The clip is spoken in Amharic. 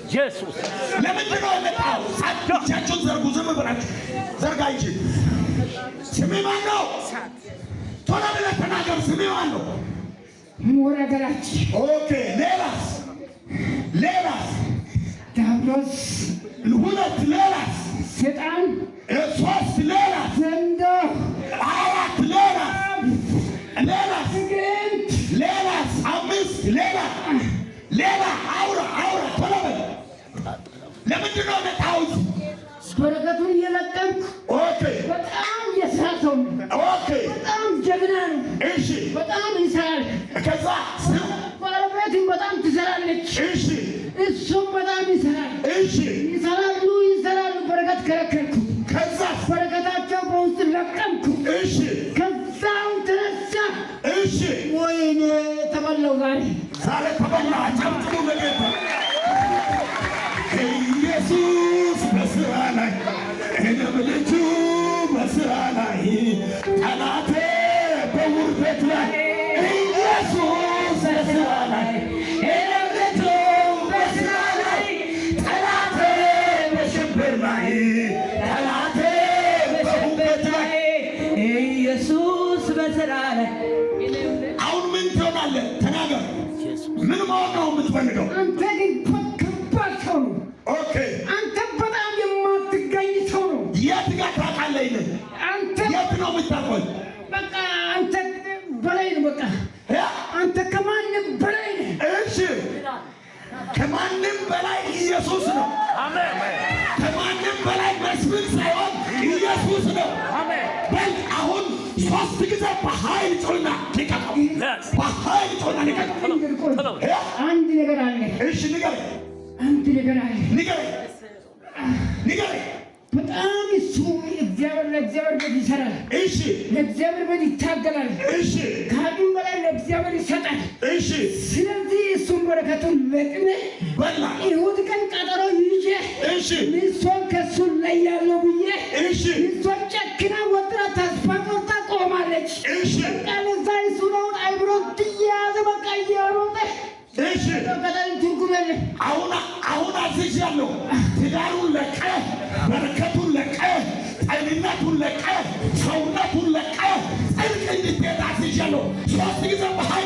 ኢየሱስ። ለምንድን ነው የመጣው? እጃችሁን ዘርጉ። ዝም ብላችሁ ዘርጋ እንጂ። ስሜ ማን ነው? ቶሎ ብለህ ተናገር። ስሜ ማን ነው? ሞራ ገላች። Okay። ሌላስ? ሌላስ? ዲያብሎስ። ሁለት። ሌላስ? ሰይጣን። ሶስት። ሌላስ? ዘንዶ። አራት። ሌላስ? ሌላስ? ግንት። ሌላስ? አምስት። ሌላ፣ ሌላ፣ አውራ፣ አውራ፣ ቶሎ በል። ለምንድን ነው የመጣሁት? በረከቱን እየለቀምኩ። በጣም የስራ ሰው ነው። በጣም ጀግና ነው። በጣም ይሰራል። ከዛ ባለቤቱም በጣም ትሰራለች። እሱም በጣም ይሰራል። ይሰራሉ፣ ይሰራሉ። በረከት ከለከልኩ። ከዛ በረከታቸው በውስጥ ለቀምኩ። ከዛው ተነሳ። ወይኔ ተበላው ዛሬ። ዛሬ ተበላ። አጨብጭቡ ለጌታ። ኢየሱስ በስራ ላይ፣ እኔም ልጁ በስራ ላይ፣ ጠላቴ በውርደት ላይ። ኢየሱስ በስራ ላይ፣ እኔም ልጁ በስራ ላይ፣ ጠላቴ በሽብር ላይ፣ ጠላቴ በውርደት ላይ። ኢየሱስ በስራ ላይ። አሁን ምን ትሆናለህ? ተናገር። ምን መሆን ነው የምትፈልገው? አንተ ግን ከባድ ሰው ነው። አንተ በጣም የማትገኝ ሰው ነው። የት ጋር ታውቃለህ? ይሄንን አንተ የት ነው የምታውቀው? በቃ አንተ በላይ ነው። በቃ አንተ ከማንም በላይ ነህ። እሺ፣ ከማንም በላይ ኢየሱስ ነው። ከማንም በላይ መስፍን ሳይሆን ኢየሱስ ነው። በል አሁን ሶስት ጊዜ በኃይል ጩኽና ልቀቀው። በኃይል ጩኽና ልቀቀው። አንድ ነገር አለ። እሺ ንገረኝ። አንድ ነገር አለ። ንገረኝ፣ ንገረኝ። በጣም እሱ እግዚአብሔር ለእግዚአብሔር ቤት ይሰራል። ለእግዚአብሔር ቤት ይታገላል። ከአቅም በላይ ለእግዚአብሔር ይሰጣል። ስለዚህ እሱን በረከቱን ለቅሜ በላ። እሑድ ቀን ቀጠሮ ይዤ ሚስቷን ከሱ ለያለሁ ብዬ ሚስቷን ጨክና ወጥራ ተስፋ ቆርጣ ቆማለች። በቃ ለዛ እሱ ነው አይምሮ እየያዘ በቃ እየሮጠ ቀጠሪ ትርጉም የለም። አሁን አሁን አዝዣለሁ። ትዳሩን ለቀህ፣ በረከቱን ለቀህ፣ ጤንነቱን ለቀህ፣ ሰውነቱን ለቀህ ጽድቅ እንድትሄድ አዝዣለሁ። ሶስት ጊዜ በኃይል